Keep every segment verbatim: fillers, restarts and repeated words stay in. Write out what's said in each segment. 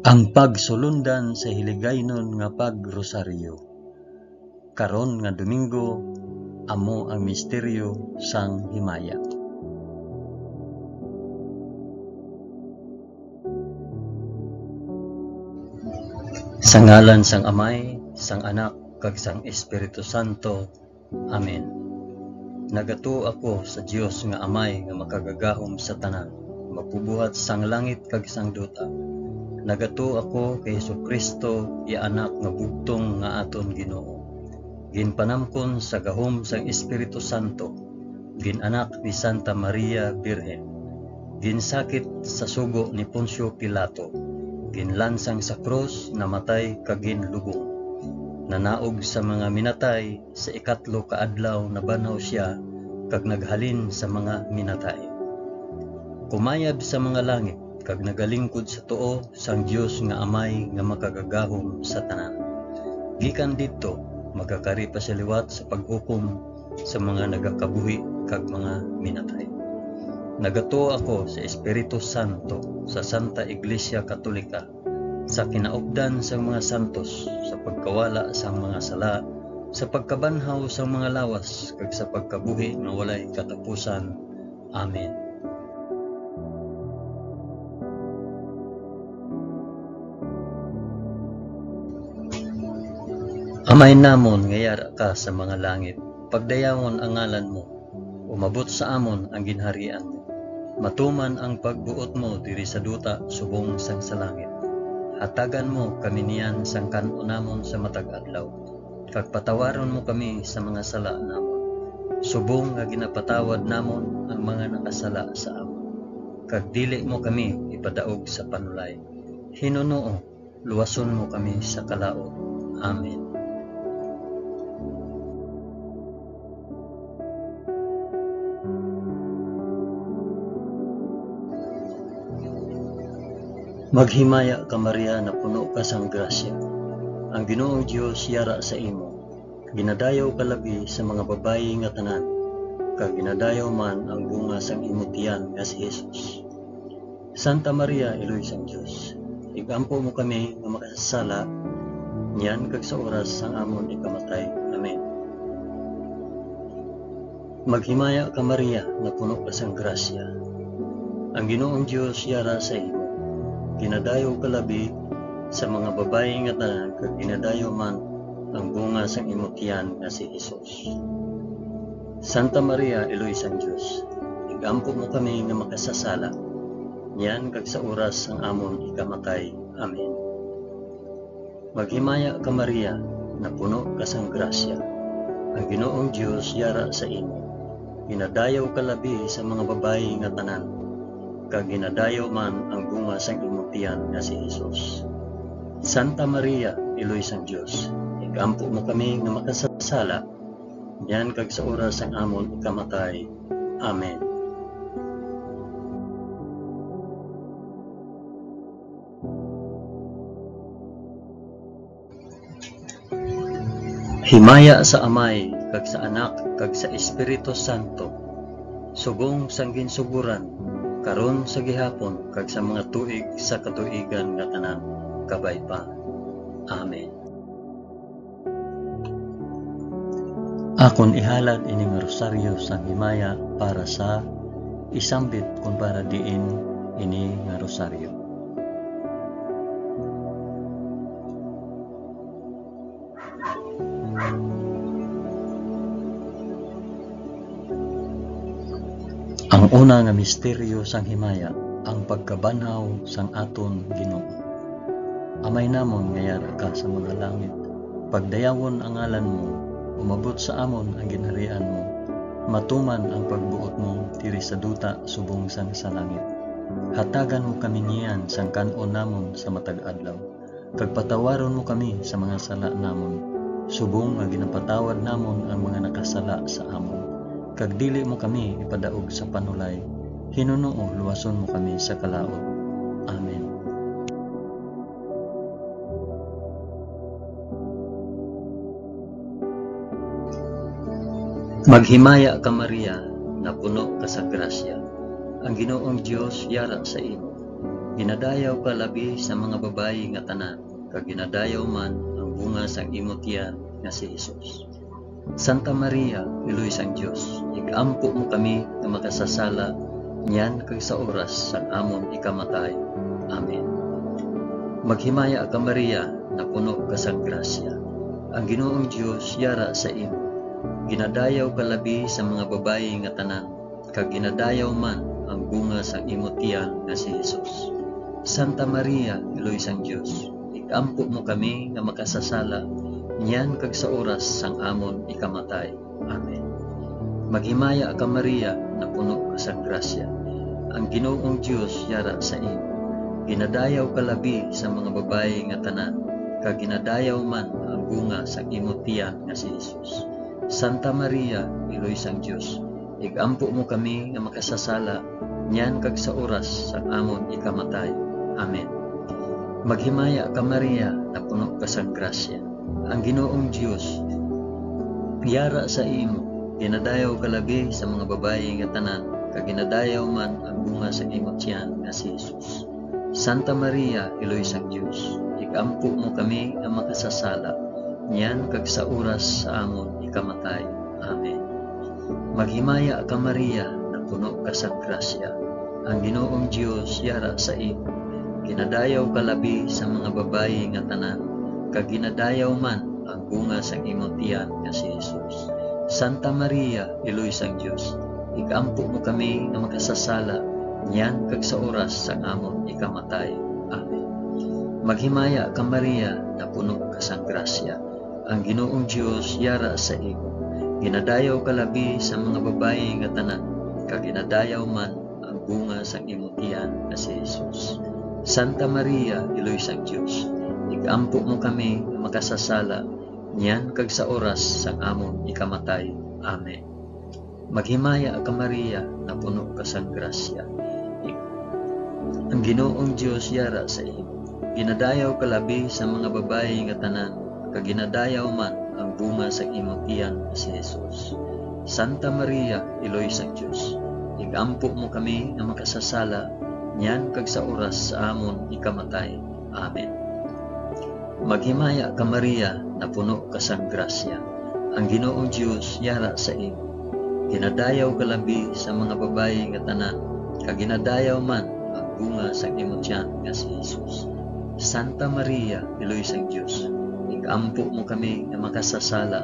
Ang pagsulundan sa hiligaynon nga pagrosaryo. Karon nga Domingo, amo ang misteryo sang himaya. Sa ngalan sang Amay, sang Anak, kag sang Espiritu Santo. Amen. Nagatuo ako sa Dios nga Amay nga makagagahom sa tanan, magbubuhat sang langit kag sang duta. Nagatuo ako kay Jesu-Cristo, iya Anak nga bugtong nga aton Ginoo. Ginpanamkon sa gahom sang Espiritu Santo, gin-anak ni Santa Maria Birhen. Ginsakit sa sugo ni Poncio Pilato, ginlansang sa krus, namatay kag ginlubong. Nanaog sa mga minatay, sa ikatlo ka adlaw nabanhaw sia kag naghalin sa mga minatay. Kumayab sa mga langit kag nagalingkod sa tuo sang Dios nga Amay nga makagagahom sa tanan. Gikan didto, magakari pa sia liwat sa paghukom sa mga nagakabuhi kag mga minatay. Nagatuo ako sa Espiritu Santo, sa Santa Iglesia Katolika, sa kinaupdan sang mga santos, sa pagkawala sang mga sala, sa pagkabanhaw sang mga lawas, kag sa pagkabuhi nga walay katapusan. Amen. Amay namon nga yara ka sa mga langit, pagdayawon ang ngalan mo, umabot sa amon ang ginharian mo. Matuman ang pagbuot mo diri sa duta subong sang sa langit. Hatagan mo kami niyan sang kan-on namon sa matag adlaw, kag patawaron mo kami sa mga sala namon, subong nga ginapatawad namon ang mga nakasala sa amon. Kag dili mo kami ipadaog sa panulay. Hinunoo, luwason mo kami sa kalaut. Amen. Maghimaya ka, Maria, napuno ka sang grasya. Ang Ginoong Dios yara sa imo. Ginadayaw ka labi sa mga babayi nga tanan, kag ginadayaw man ang bunga sang imo tiyan nga si Jesus. Santa Maria, Iloy sang Dios, ig-ampo mo kami nga makasasala, niyan kag sa oras sang amon ikamatay. Amen. Maghimaya ka, Maria, nga puno ka sang grasya. Ang Ginoong Dios yara sa imo. Ginadayaw ka labi sa mga babayi nga tanan, kag ginadayaw man ang bunga sang imo tiyan nga si Jesus. Santa Maria, Iloy sang Dios, ig-ampo mo kami nga makasasala, niyan kag sa oras sang amon ikamatay. Amen. Maghimaya ka, Maria, napuno ka sang grasya. Ang Ginoong Dios yara sa imo. Ginadayaw ka labi sa mga babayi nga tanan, kag ginadayaw man ang bunga sang imo tiyan nga si Jesus. Santa Maria, Iloy sang Dios, ig-ampo mo kami nga makasasala, niyan kag sa oras sang amon ikamatay. Amen. Himaya sa Amay, kag sa Anak, kag sa Espiritu Santo, subong sang ginsugoran, karon, sa gihapon, kag sa mga tuig sa katuigan nga tanan. Kabay pa. Amen. Akon ihalad ini nga rosaryo sang himaya para sa isambit kon para diin ini nga rosaryo. Ang una nga misteryo sang himaya, ang pagkabanhaw sang aton Ginoo. Amay namon nga yara ka sa mga langit, pagdayawon ang ngalan mo, umabot sa amon ang ginharian mo, matuman ang pagbuot mo diri sa duta subong sang sa langit. Hatagan mo kami niyan sang kan-on namon sa matag adlaw, kag patawaron mo kami sa mga sala namon, subong nga ginapatawad namon ang mga nakasala sa amon, kag dili mo kami ipadaog sa panulay. Hinunoo, luwason mo kami sa kalaut. Amen. Maghimaya ka, Maria, napuno ka sa grasya. Ang Ginoong Dios yara sa imo. Ginadayaw ka labi sa mga babayi nga tanan, kag ginadayaw man ang bunga sang imo tiyan nga si Jesus. Santa Maria, Iloy sang Dios, ig-ampo mo kami nga makasasala niyan kag sa oras sang amon ikamatay. Amen. Maghimaya ka, Maria, napuno ka sang grasya. Ang Ginoong Dios yara sa imo. Ginadayaw ka labi sa mga babayi nga tanan, kag ginadayaw man ang bunga sang imo tiyan nga si Jesus. Santa Maria, Iloy sang Dios, ig-ampo mo kami nga makasasala niyan kag sa oras sang amon ikamatay. Amen. Maghimaya ka, Maria, napuno ka sang grasya. Ang Ginoong Dios yara sa imo. Ginadayaw ka labi sa mga babayi nga tanan, kag ginadayaw man ang bunga sang imo tiyan nga si Jesus. Santa Maria, Iloy sang Dios, ig-ampo mo kami nga makasasala niyan kag sa oras sang amon ikamatay. Amen. Maghimaya ka, Maria, napuno ka sang grasya. Ang Ginoong Dios yara sa imo. Ginadayaw ka labi sa mga babayi nga tanan, kag ginadayaw man ang bunga sa imo tiyan nga si Jesus. Santa Maria, Iloy sang Dios, ig-ampo mo kami nga makasasala niyan kag sa oras sa amon ikamatay. Amen. Maghimaya ka, Maria, napuno ka sang grasya. Ang Ginoong Dios yara sa imo. Ginadayaw ka labi sa mga babayi nga tanan, kag ginadayaw man ang bunga sang imo tiyan nga si Jesus. Santa Maria, Iloy sang Dios, ig-ampo mo kami nga makasasala niyan kag sa oras sang amon ikamatay. Amen. Maghimaya ka, Maria, napuno ka sang grasya. Ang Ginoong Dios yara sa imo. Ginadayaw ka labi sa mga babayi nga tanan, kag ginadayaw man ang bunga sang imo tiyan nga si Jesus. Santa Maria, Iloy sang Dios, ig-ampo mo kami nga makasasala niyan kag sa oras sang amon ikamatay. Amen. Maghimaya ka, Maria, napuno ka sang grasya. Ang Ginoong Dios yara sa imo. Ginadayaw ka labi sa mga babayi nga tanan, kag ginadayaw man ang bunga sang imo tiyan nga si Jesus. Santa Maria, Iloy sang Dios, ig-ampo mo kami nga makasasala niyan kag sa oras sa amon ikamatay. Amen. Maghimaya ka, Maria, napuno ka sang grasya. Ang Ginoong Dios yara sa imo. Ginadayaw ka labi sa mga babayi nga tanan, kag ginadayaw man ang bunga sang imo tiyan nga si Jesus. Santa Maria, Iloy sang Dios, ig-ampo mo kami nga makasasala,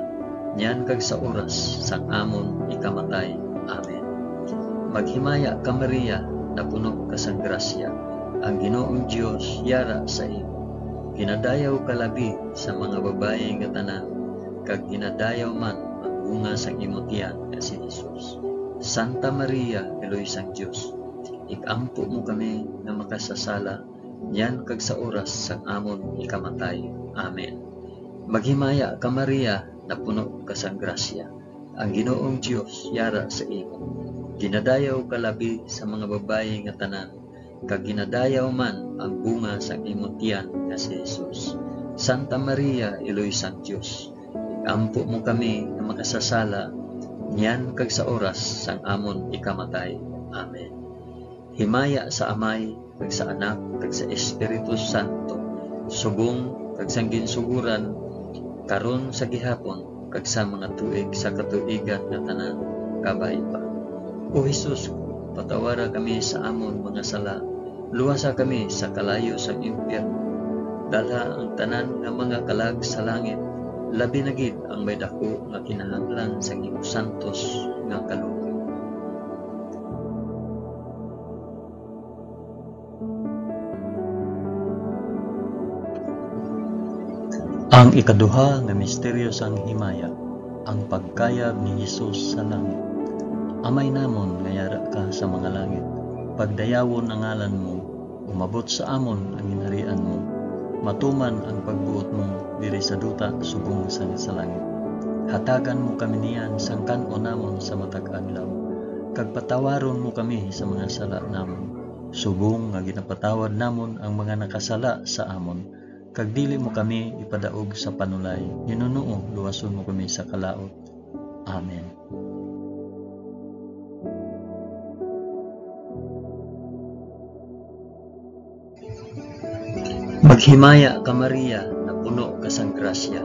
niyan kag sa oras sang amon ikamatay. Amen. Maghimaya ka, Maria, napuno ka sang grasya. Ang Ginoong Dios yara sa imo. Ginadayaw ka labi sa mga babayi nga tanan, kag ginadayaw man ang bunga sang imo tiyan nga si Jesus. Santa Maria, Iloy sang Dios, ig-ampo mo kami nga makasasala, niyan kag sa oras sang amon ikamatay. Amen. Maghimaya ka, Maria, napuno ka sang grasya. Ang Ginoong Dios yara sa imo. Ginadayaw ka labi sa mga babayi nga tanan, kag ginadayaw man ang bunga sang imo tiyan nga si Jesus. Santa Maria, Iloy sang Dios, ig-ampo mo kami nga makasasala, niyan kag sa oras sang amon ikamatay. Amen. Himaya sa Amay, kag sa Anak, kag sa Espiritu Santo, subong kag sang ginsugoran, karon, sa gihapon, kag sa mga tuig sa katuigan nga tanan. Kabay pa. O Jesus ko, patawara kami sa amon mga sala, luwasa kami sa kalayo sang impyerno, dalha ang tanan nga mga kalag sa langit, labi na gid ang may daku nga kinahanglan sang imo santos nga kaluoy. Ang ikaduha nga misteryo sang himaya, ang pagkayab ni Jesus sa langit. Amay namon nga yara ka sa mga langit, pagdayawon ang ngalan mo, umabot sa amon ang ginharian mo, matuman ang pagbuot mo diri sa duta subong sang sa langit. Hatagan mo kami niyan sang kan-on namon sa matag adlaw, kag patawaron mo kami sa mga sala namon, subong nga ginapatawad namon ang mga nakasala sa amon, kag dili mo kami ipadaog sa panulay, hinunoo luwason mo kami sa kalaut. Amen. Maghimaya ka, Maria, nga puno ka sang grasya,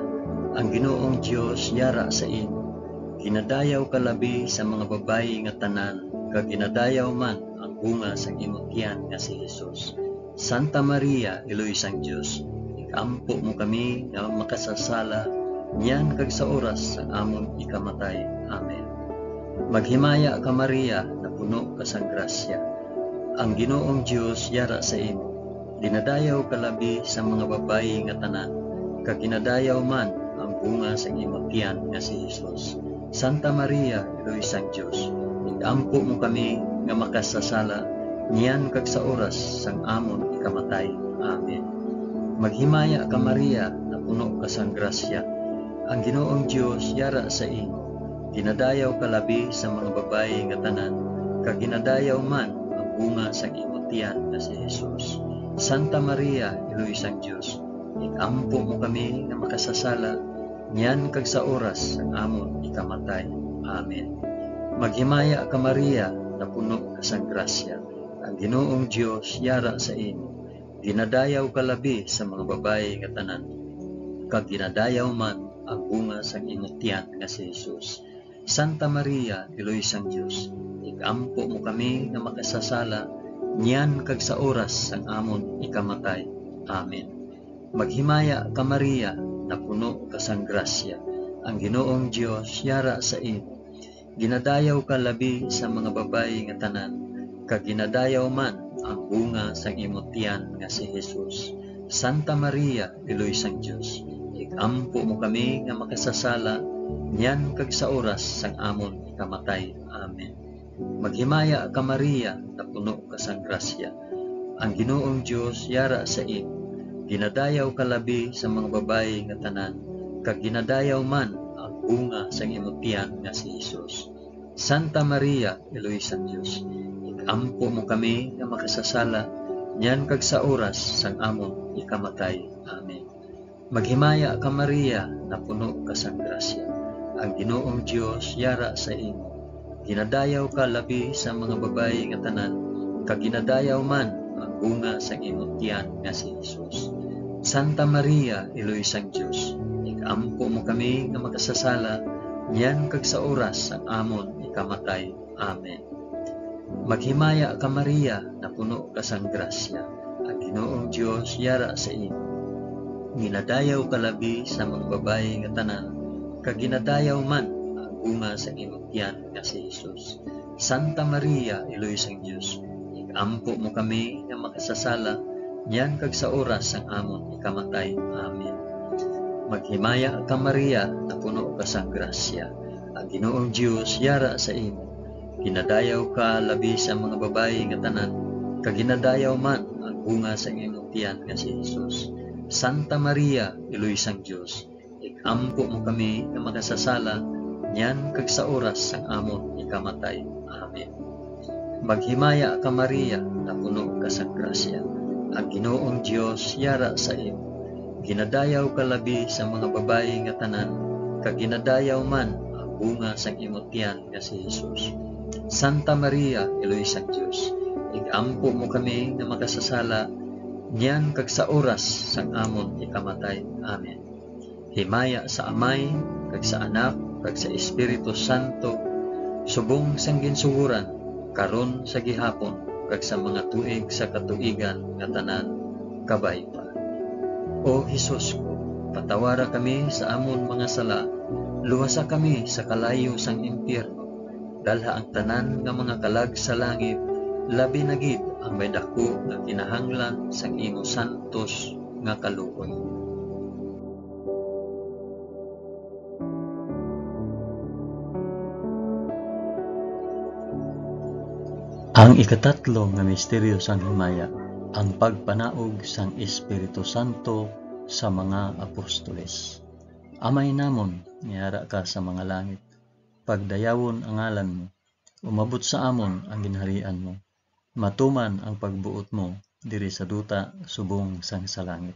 ang Ginoong Dios yara sa imo. Ginadayaw ka labi sa mga babayi nga tanan, kag ginadayaw man ang bunga sang imo tiyan nga si Jesus. Santa Maria, Iloy sang Dios, ig-ampo mo kami nga makasasala, niyan kag sa oras sang amon ikamatay. Amen. Maghimaya ka, Maria, nga puno ka sang grasya, ang Ginoong Dios yara sa imo. Ginadayaw ka labi sa mga babayi nga tanan, kag ginadayaw man ang bunga sang imo tiyan nga si Jesus. Santa Maria, Iloy sang Dios, ig-ampo mo kami nga makasasala, niyan kag sa oras sang amon ikamatay. Amen. Maghimaya ka, Maria, nga puno ka sang grasya, ang Ginoong Dios yara sa imo. Ginadayaw ka labi sa mga babayi nga tanan, kag ginadayaw man ang bunga sang imo tiyan nga si Jesus. Santa Maria, Iloy sang Dios, ig-ampo mo kami nga makasasala, niyan kag sa oras sang amon ikamatay. Amen. Maghimaya ka, Maria, nga puno ka sang grasya, ang Ginoong Dios yara sa imo. Ginadayaw ka labi sa mga babayi nga tanan, kag ginadayaw man ang bunga sang imo tiyan nga si Jesus. Santa Maria, Iloy sang Dios, ig-ampo mo kami nga makasasala, niyan kag sa oras sang amon ikamatay. Amen. Maghimaya ka, Maria, nga puno ka sang grasya, ang Ginoong Dios yara sa imo. Ginadayaw ka labi sa mga babayi nga tanan, kag ginadayaw man ang bunga sang imo tiyan nga si Jesus. Santa Maria, Iloy sang Dios, ig-ampo mo kami nga makasasala, niyan kag sa oras sang amon ikamatay. Amen. Maghimaya ka, Maria, nga puno ka sang grasya, ang Ginoong Dios yara sa imo. Ginadayaw ka labi sa mga babayi nga tanan, kag ginadayaw man ang bunga sang imo tiyan nga si Jesus. Santa Maria, Iloy sang Dios, ig-ampo mo kami nga makasasala, niyan kag sa oras sang amon ikamatay. Amen. Maghimaya ka, Maria, nga puno ka sang grasya, ang Ginoong Dios yara sa imo. Ginadayaw ka labi sa mga babayi nga tanan, kag ginadayaw man ang bunga sang imo tiyan nga si Jesus. Santa Maria, Iloy sang Dios, ig-ampo mo kami nga makasasala, niyan kag sa oras sang amon ikamatay. Amen. Maghimaya ka, Maria, nga puno ka sang grasya, ang Ginoong Dios yara sa imo. Ginadayaw ka labi sa mga babayi nga tanan, kag ginadayaw man ang bunga sang imo tiyan nga si Jesus. Santa Maria, Iloy sang Dios, ig-ampo mo kami nga makasasala, niyan kag sa oras sang amon ikamatay. Amen. Maghimaya ka, Maria, nga puno ka sang grasya, ang Ginoong Dios yara sa imo. Ginadayaw ka labi sa mga babayi nga tanan, kag ginadayaw man ang bunga sang imong tiyan nga si Jesus. Santa Maria, Iloy sang Dios, ig-ampo mo kami nga makasasala, niyan kag sa oras sang amon ikamatay. Amen. Maghimaya ka, Maria, nga puno ka sang grasya, ang Ginoong Dios yara sa imo. Ginadayaw ka labi sa mga babayi nga tanan, kag ginadayaw man ang bunga sang imo tiyan nga si Jesus. Santa Maria, Iloy sang Dios, ig-ampo mo kami nga makasasala, niyan kag sa oras sang amon ikamatay. Amen. Himaya sa Amay, kag sa Anak, kag sa Espiritu Santo, subong sang ginsugoran, karon, sa gihapon, kag sa mga tuig sa katuigan nga tanan. Kabay pa. O Jesus ko, patawara kami sa amon mga sala, luwasa kami sa kalayo sang impyerno, dalha ang tanan nga mga kalag sa langit, labi na gid ang may daku nga kinahanglan sang imo santos nga kaluoy. Ang ikatatlo nga misteryo sang himaya, ang pagpanaog sang Espiritu Santo sa mga apostoles. Amay namon, nga yara ka sa mga langit, pagdayawon ang ngalan mo, umabot sa amon ang ginharian mo, matuman ang pagbuot mo diri sa duta subong sang sa langit.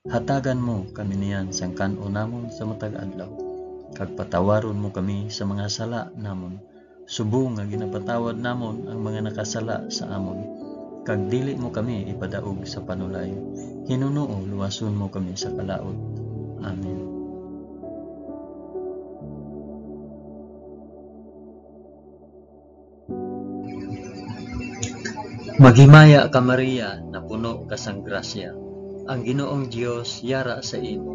Hatagan mo kami niyan sang kan-on namon sa matag adlaw, kag patawaron mo kami sa mga sala namon, subong nga ginapatawad namon ang mga nakasala sa amon, kag dili mo kami ipadaog sa panulay. Hinunoo luwason mo kami sa kalaut. Amen. Maghimaya ka, Maria, napuno ka sang grasya. Ang Ginoong Dios yara sa imo.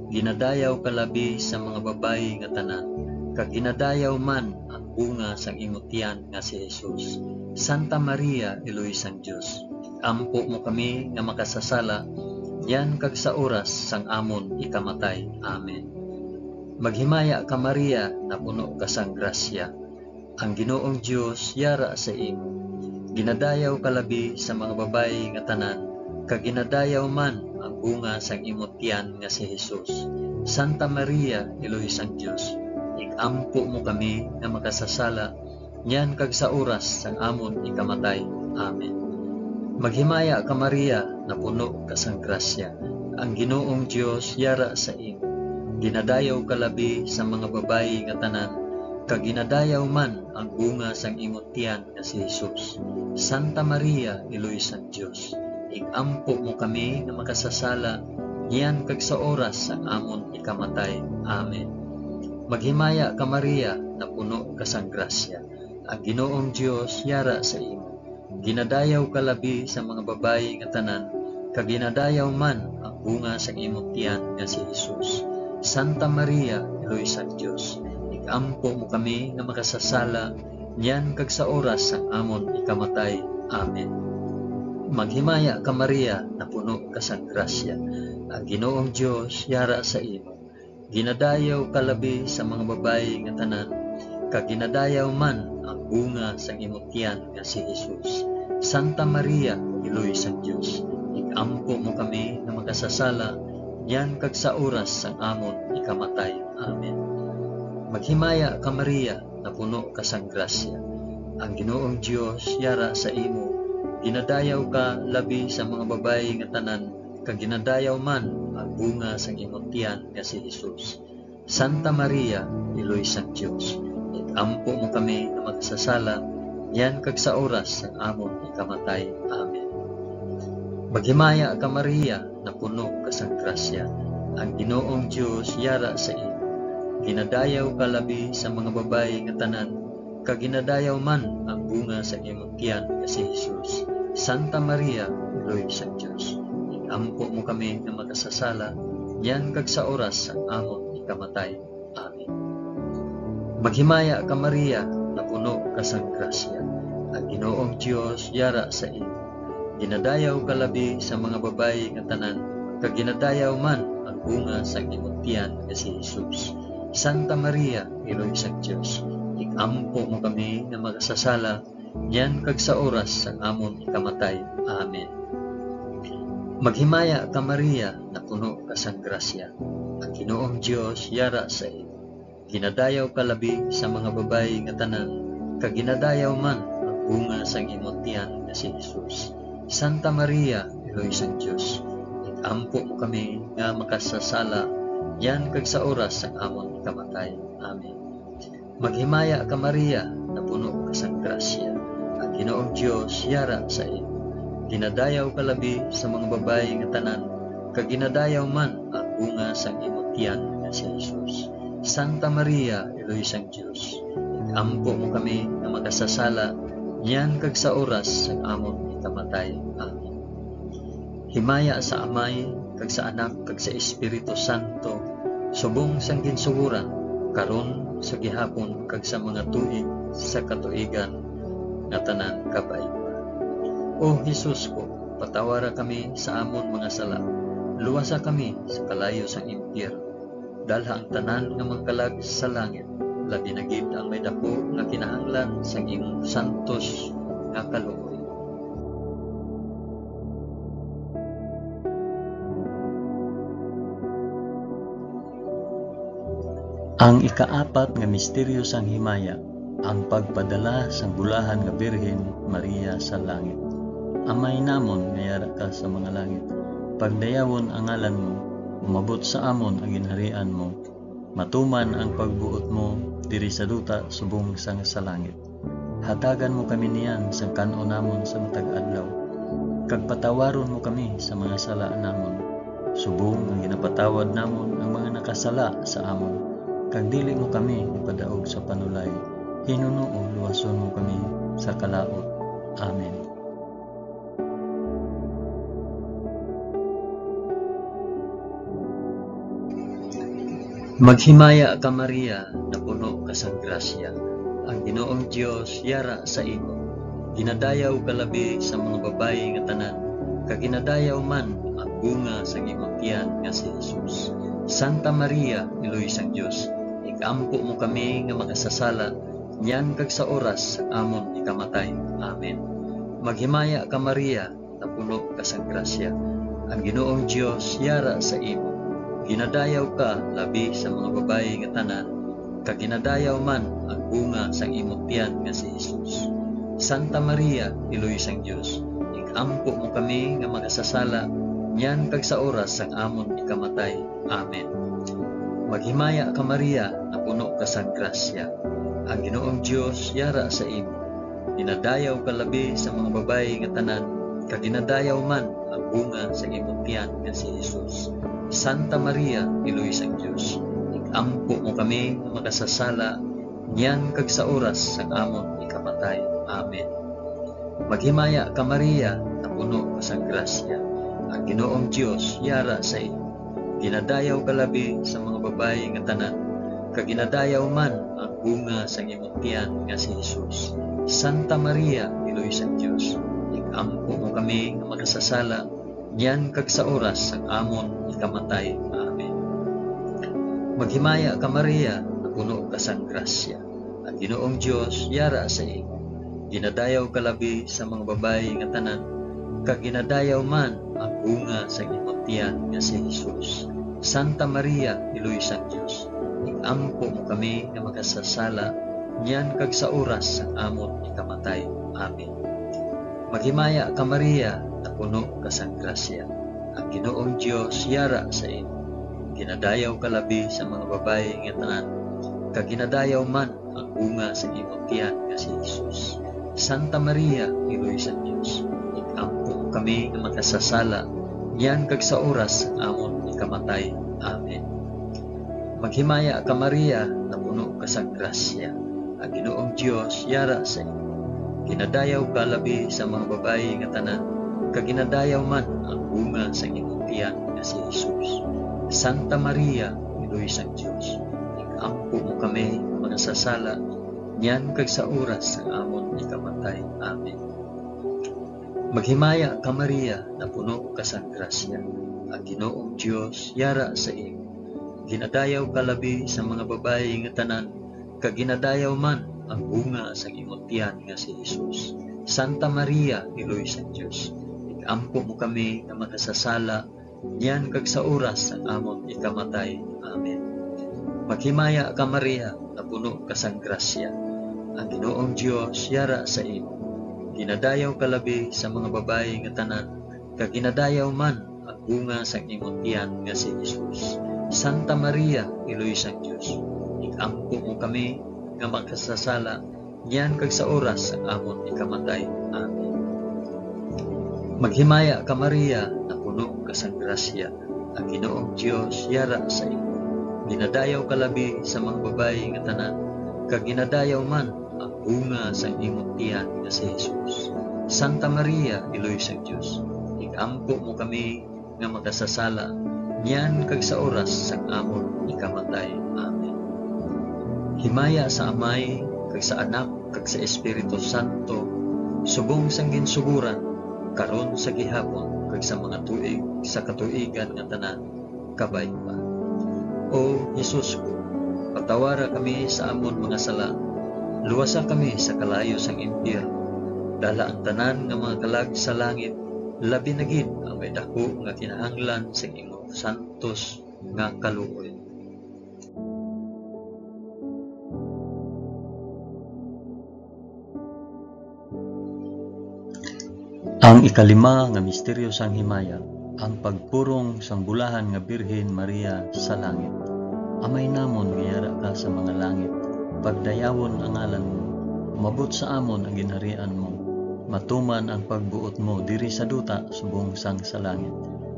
Ginadayaw ka labi sa mga babayi nga tanan, kag ginadayaw man ang bunga sang imo tiyan nga si Jesus. Santa Maria, Iloy sang Dios, ampo mo kami nga makasasala, niyan kag sa oras sang amon ikamatay. Amen. Maghimaya ka, Maria, napuno ka sang grasya. Ang Ginoong Dios yara sa imo. Ginadayaw ka labi sa mga babayi nga tanan, kag ginadayaw man ang bunga sang imo tiyan nga si Jesus. Santa Maria, Iloy sang Dios, ig-ampo mo kami nga makasasala, niyan kag sa oras sang amon ikamatay. Amen. Maghimaya ka, Maria, napuno ka sang grasya. Ang Ginoong Dios yara sa imo. Ginadayaw ka labi sa mga babayi nga tanan, kag ginadayaw man ang bunga sang imo tiyan nga si Jesus. Santa Maria, Iloy sang Dios, ig-ampo mo kami nga makasasala, niyan kag sa oras sang amon ikamatay. Amen. Maghimaya ka, Maria, napuno ka sang grasya. Ang Ginoong Dios yara sa imo. Ginadayaw ka labi sa mga babayi nga tanan, kag ginadayaw man ang bunga sang imo tiyan nga si Jesus. Santa Maria, Iloy sang Dios, ig-ampo mo kami nga makasasala, niyan kag sa oras sang amon ikamatay. Amen. Maghimaya ka, Maria, napuno ka sang grasya. Ang Ginoong Dios yara sa imo. Ginadayaw ka labi sa mga babayi nga tanan, kag ginadayaw man ang bunga sang imo tiyan nga si Jesus. Santa Maria, Iloy sang Dios, ig-ampo mo kami nga makasasala, niyan kag sa oras sang amon ikamatay. Amen. Maghimaya ka, Maria, napuno ka sang grasya. Ang Ginoong Dios yara sa imo. Ginadayaw ka labi sa mga babayi nga tanan, kag ginadayaw man ang bunga sang imong tiyan nga si Jesus. Santa Maria, Iloy sang Dios, ig-ampo mo kami nga makasasala, niyan kag sa oras sang amon ikamatay. Amen. Maghimaya ka, Maria, napuno ka sang grasya. Ang Ginoong Dios yara sa imo. Ginadayaw ka labi sa mga babayi nga tanan, kag ginadayaw man ang bunga sa imong tiyan nga si Jesus. Santa Maria, Iloy sang Dios, ig-ampo mo kami nga makasasala, niyan kag sa oras sang amon ikamatay. Amen. Maghimaya ka, Maria, napuno ka sang grasya. Ang Ginoong Dios yara sa imo. Ginadayaw ka labi sa mga babayi nga tanan, kag ginadayaw man ang bunga sang imong tiyan nga si Jesus. Santa Maria, Iloy sang Dios, ig-ampo mo kami nga makasasala, niyan kag sa oras sang amon ikamatay. Amen. Maghimaya ka, Maria, napuno ka sang grasya. Ang Ginoong Dios yara sa imo. Ginadayaw ka labi sa mga babayi nga tanan, kag ginadayaw man ang bunga sang imong tiyan nga si Jesus. Santa Maria, Iloy sang Dios, ig-ampo mo kami nga makasasala, niyan kag sa oras sang amon ikamatay. Amen. Maghimaya ka, Maria, napuno ka sang grasya. Ang Ginoong Dios yara sa imo. Ginadayaw ka labi sa mga babayi nga tanan, kag ginadayaw man ang bunga sang imo tiyan nga si Jesus. Santa Maria, Iloy sang Dios, ig-ampo mo kami nga makasasala, niyan kag sa oras sang amon ikamatay. Amen. Himaya sa Amay, kag sa Anak, kag sa Espiritu Santo, subong sang ginsugoran, karon, sa gihapon, kag sa mga tuig sa katuigan nga tanan. Kabay. O Jesus ko, patawara kami sa amon mga sala, luwasa kami sa kalayo sang impyerno. Dalha ang tanan nga mga kalag sa langit, labi na gid ang may daku nga kinahanglan sang imong santos nga kaluoy. Ang ikaapat nga misteryo sang himaya, ang pagpadala sang bulahan nga Birhen Maria sa langit. Amay namon nga yara ka sa mga langit, pagdayawon ang ngalan mo, umabot sa amon ang ginharian mo, matuman ang pagbuot mo diri sa duta subong sang sa langit. Hatagan mo kami niyan sang kan-on namon sa matag adlaw, kag patawaron mo kami sa mga sala namon, subong nga ginapatawad namon ang mga nakasala sa amon, kag dili mo kami ipadaog sa panulay, hinunoo luwason mo kami sa kalaut. Amen. Maghimaya ka, Maria, napuno ka sang grasya. Ang Ginoong Dios yara sa imo. Ginadayaw ka labi sa mga babayi nga tanan, kag ginadayaw man ang bunga sang imong tiyan nga si Jesus. Santa Maria, Iloy sang Dios, ig-ampo mo kami nga makasasala, niyan kag sa oras sang amon ikamatay. Amen. Maghimaya ka, Maria, napuno ka sang grasya. Ang Ginoong Dios yara sa imo. Ginadayaw ka labi sa mga babayi nga tanan, kag ginadayaw man ang bunga sang imong tiyan nga si Jesus. Santa Maria, Iloy sang Dios, ig-ampo mo kami nga makasasala, niyan kag sa oras sang amon ikamatay. Amen. Maghimaya ka, Maria, napuno ka sang grasya. Ang Ginoong Dios yara sa imo. Ginadayaw ka labi sa mga babayi nga tanan, kag ginadayaw man ang bunga sa imong tiyan nga si Jesus. Santa Maria, Iloy sang Dios, ig-ampo mo kami nga makasasala, niyan kag sa oras sang amon ikamatay. Amen. Maghimaya ka, Maria, napuno ka sang grasya. Ang Ginoong Dios yara sa imo. Ginadayaw ka labi sa mga babayi nga tanan, kag ginadayaw man ang bunga sang imong tiyan nga si Jesus. Santa Maria, Iloy sang Dios, ig-ampo mo kami nga makasasala, niyan kag sa oras sang amon ikamatay. Amen. Maghimaya ka, Maria, napuno ka sang grasya. Ang Ginoong Dios yara sa imo. Ginadayaw ka labi sa mga babayi nga tanan, kag ginadayaw man ang bunga sang imong tiyan nga si Jesus. Santa Maria, Iloy sang Dios, ig-ampo mo kami nga makasasala, niyan kag sa oras sang amon ikamatay. Amen. Maghimaya ka, Maria, napuno ka sang grasya. Ang Ginoong Dios yara sa imo. Ginadayaw ka labi sa mga babayi nga tanan, kag ginadayaw man ang bunga sa imong tiyan nga si Jesus. Santa Maria, Iloy sa Dios, ig-ampo kami nga makasasala, niyan kag sa oras sang amon ikamatay. Amen. Maghimaya ka, Maria, napuno ka sang grasya. Ang Ginoong Dios yara sa imo. Ginadayaw ka labi sa mga babayi nga tanan, kag ginadayaw man ang bunga sa imong tiyan nga si Jesus. Santa Maria, Iloy sang Dios, ig-ampo mo kami nga makasasala, niyan kag sa oras sang amon ikamatay. Amen. Maghimaya ka, Maria, napuno ka sang grasya. Ang Ginoong Dios yara sa imo. Ginadayaw ka labi sa mga babayi nga tanan, kag ginadayaw man ang bunga sang imong tiyan nga si Jesus. Santa Maria, Iloy sang Dios, ig-ampo mo kami nga makasasala, niyan kag sa oras sang amon ikamatay. Amen. Maghimaya ka, Maria, napuno ka sang grasya. Ang Ginoong Dios yara sa imo. Ginadayaw ka labi sa mga babayi nga tanan, kag ginadayaw man ang bunga sang imong tiyan nga si Jesus. Santa Maria, Iloy sang Dios, ig-ampo mo kami nga makasasala, niyan kag sa oras sang amon ikamatay. Amen. Maghimaya ka, Maria, napuno ka sang grasya, ang Ginoong Dios yara sa imo. Ginadayaw ka labi sa mga babayi nga tanan, kag ginadayaw man ang bunga sang imong tiyan nga si Jesus. Santa Maria, Iloy sang Dios, ig-ampo mo kami nga makasasala, niyan kag sa oras sang amon ikamatay. Amen. Himaya sa Amay, kag sa Anak, kag sa Espiritu Santo, subong sang ginsugoran, karon, sa gihapon, kag sa mga tuig sa katuigan nga tanan. Kabay pa. O Jesus ko, patawara kami sa amon mga sala, luwasa kami sa kalayo sang impyerno, dala ang tanan nga mga kalag sa langit, labi na gid ang may daku nga kinahanglan sang imong santos nga kaluoy. Ang ikalima nga misteryo sang himaya, ang pagpurong sang bulahan nga Birhen Maria sa langit. Amay namon nga yara ka sa mga langit, pagdayawon ang ngalan mo, umabot sa amon ang ginharian mo, matuman ang pagbuot mo diri sa duta subong sang sa langit.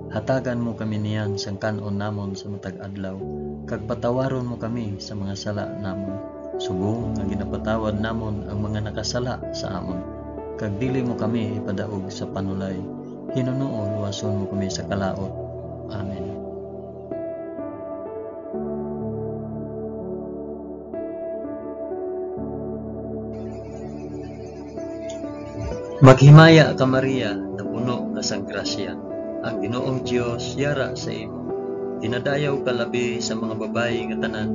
Hatagan mo kami niyan sang kan-on namon sa matag adlaw, kag patawaron mo kami sa mga sala namon, subong nga ginapatawad namon ang mga nakasala sa amon. Kag dili mo kami ipadaog sa panulay, hinunoo luwason mo kami sa kalaut. Amen. Maghimaya ka, Maria, napuno ka sang grasya. Ang Ginoong Dios yara sa imo. Ginadayaw ka labi sa mga babayi nga tanan,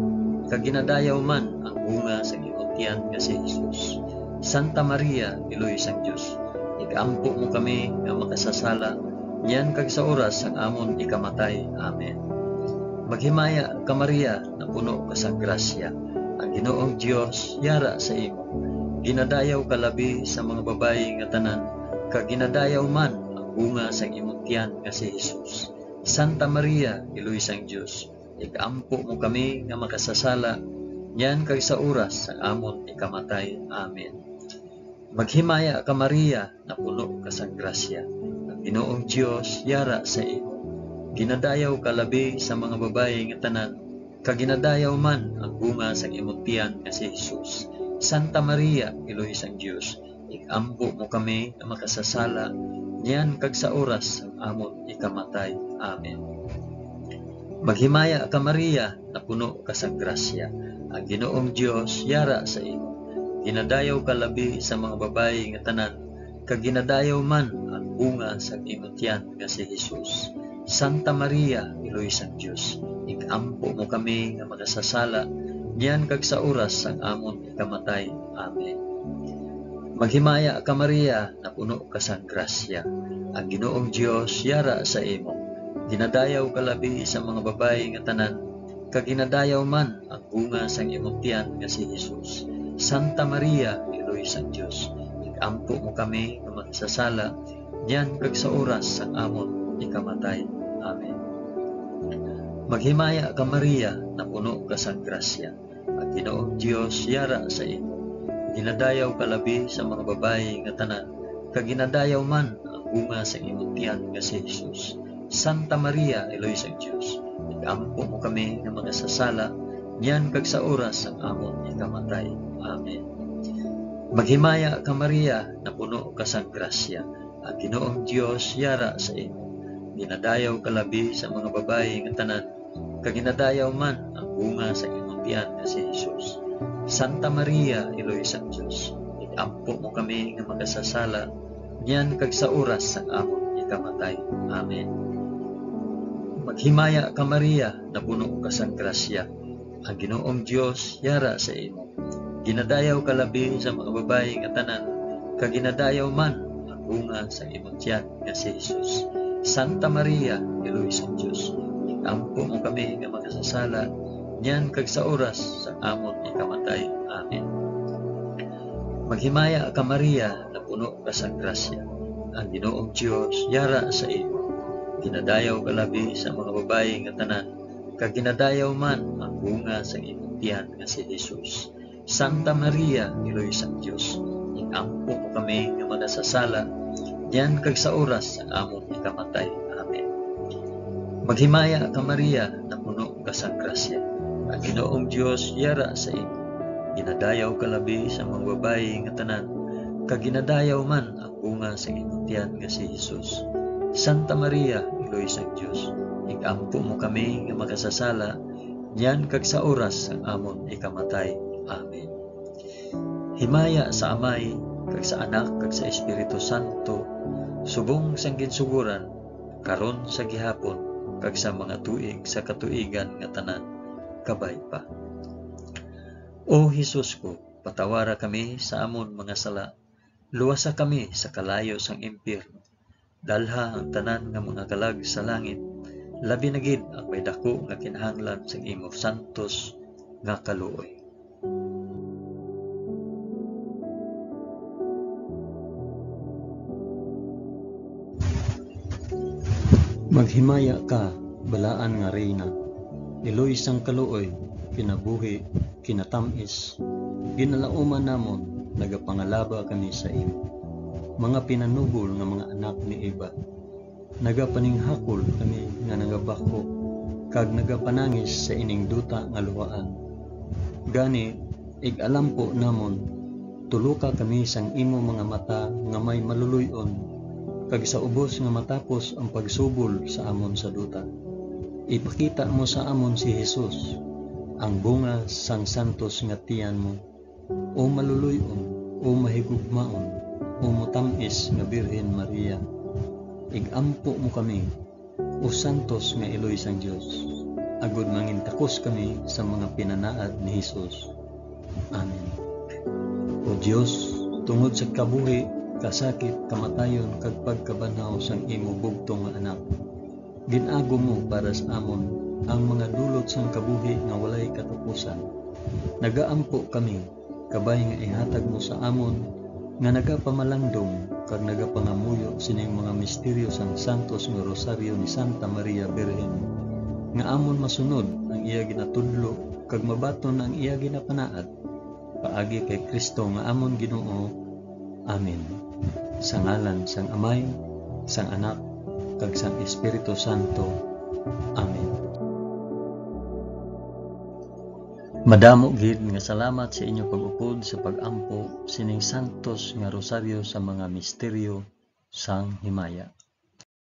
kag ginadayaw man ang bunga sang imong tiyan nga si Jesus. Santa Maria, Iloy sang Dios, ig-ampo mo kami nga makasasala, niyan kag sa oras sang amon ikamatay. Amen. Maghimaya ka, Maria, napuno ka sang grasya. Ang Ginoong Dios yara sa imo. Ginadayaw ka labi sa mga babayi nga tanan, kag ginadayaw man ang bunga sang imong tiyan nga si Jesus. Santa Maria, Iloy sang Dios, ig-ampo mo kami nga makasasala, niyan kag sa oras sang amon ikamatay. Amen. Maghimaya ka, Maria, napuno ka sang grasya. Ang Ginoong Dios yara sa imo. Ginadayaw ka labi sa mga babayi nga tanan, kag ginadayaw man ang bunga sang imong tiyan nga si Jesus. Santa Maria, Iloy sang Dios, ig-ampo mo kami nga makasasala, niyan kag sa oras sang amon ikamatay. Amen. Maghimaya ka, Maria, napuno ka sang grasya. Ang Ginoong Dios yara sa imo. Ginadayaw ka labi sa mga babayi nga tanan, kag ginadayaw man ang bunga sang imong tiyan nga si Jesus. Santa Maria, Iloy sang Dios, ig-ampo mo kami nga makasasala, niyan kag sa oras sang amon ikamatay. Amen. Maghimaya ka, Maria, napuno ka sang grasya. Ang Ginoong Dios yara sa imo. Ginadayaw ka labi sa mga babayi nga tanan, kag ginadayaw man ang bunga sang imong tiyan nga si Jesus. Santa Maria, Iloy sang Dios, ig-ampo mo kami nga makasasala, niyan kag sa oras sang amon ikamatay. Amen. Maghimaya ka, Maria, napuno ka sang grasya. Ang Ginoong Dios yara sa imo. Ginadayaw ka labi sa mga babayi nga tanan, kag ginadayaw man ang bunga sang imong tiyan nga si Jesus. Santa Maria, Iloy sang Dios, ig-ampo mo kami nga makasasala, niyan kag sa oras sang amon ikamatay. Amen. Maghimaya ka, Maria, napuno ka sang grasya. Ang Ginoong Dios yara sa imo. Ginadayaw ka labi sa mga babayi nga tanan, kag ginadayaw man ang bunga sa imong tiyan nga si Jesus. Santa Maria, Iloy sang Dios, ig-ampo mo kami nga makasasala, niyan kag sa oras sang amon ikamatay. Amen. Maghimaya ka, Maria, napuno ka sang grasya. Ang Ginoong Dios yara sa imo. Ginadayaw ka labi sa mga babayi nga tanan, kag ginadayaw man ang bunga sa imong tiyan nga si Jesus. Santa Maria, Iloy sang Dios, ig-ampo mo kami nga makasasala, niyan kag sa oras sa amon ikamatay. Amen. Maghimaya ka, Maria, napuno ka sang grasya. Ang Ginoong Dios yara sa imo. Ginadayaw ka labi sa mga babayi nga tanan, kag ginadayaw man ang bunga sang imong tiyan nga si Jesus. Santa Maria, Iloy sang Dios, ig-ampo mo kami nga makasasala, niyan kag sa oras sang amon ikamatay. Amen. Maghimaya ka, Maria, napuno ka sang grasya. Ang Ginoong Dios yara sa imo. Ginadayaw ka labi sa mga babayi nga tanan, kag ginadayaw man ang bunga sang imong tiyan nga si Jesus. Santa Maria, Iloy sang Dios, ig-ampo mo kami nga makasasala, niyan kag sa oras sang amon ikamatay. Amen. Himaya sa Amay, kag sa Anak, kag sa Espiritu Santo, subong sang ginsugoran, karon, sa gihapon, kag sa mga tuig sa katuigan nga tanan. Kabay pa. O Jesus ko, patawara kami sa amon mga sala, luwasa kami sa kalayo sang impyerno. Dalha ang tanan nga mga kalag sa langit, labi na gid ang may daku nga kinahanglan sang imo santos nga kaluoy. Maghimaya ka, balaan nga Reyna, iloy sang kaluoy, kinabuhi, kinatam-is, ginalauman namon, nagapangalaba kami sa imo. mga pinanubol nga mga anak ni Eva. Nagapaninghakol kami nga nagabakho kag nagapanangis sa ining duta nga luhaan. Gani, ig-alampo namon, tuloka kami sang imo mga mata nga may maluloy-on, kag sa ubos nga matapos ang pagsubol sa amon sa duta, ipakita mo sa amon si Jesus, ang bunga sang santos nga tiyan mo. O maluloy-on, o mahigugmaon, o matam-is nga Birhen Maria, ig-ampo mo kami, o santos nga iloy sang Dios, agod mangintakos kami sa mga pinanaad ni Jesus. Amen. O Dios, tungod sa kabuhi, kasakit, kamatayon, kag pagkabanhaw sang imo bugtong nga Anak, gin-agom mo para sa amon ang mga dulot sang kabuhi nga walay katapusan. Nagaampo kami, kabay nga ihatag mo sa amon nga nagapamalandong kag nagapangamuyo sining mga misteryo sang santos nga Rosaryo ni Santa Maria Birhen, nga amon masunod ang iya ginatudlo kag mabaton ang iya ginapanaad, paagi kay Cristo nga amon Ginoo. Amen. Sa ngalan sang Amay, sang Anak, kag sang Espiritu Santo. Amen. Madamo gid nga salamat sa inyo pag-upod sa pag-ampo sining santos nga rosaryo sa mga misteryo sang himaya.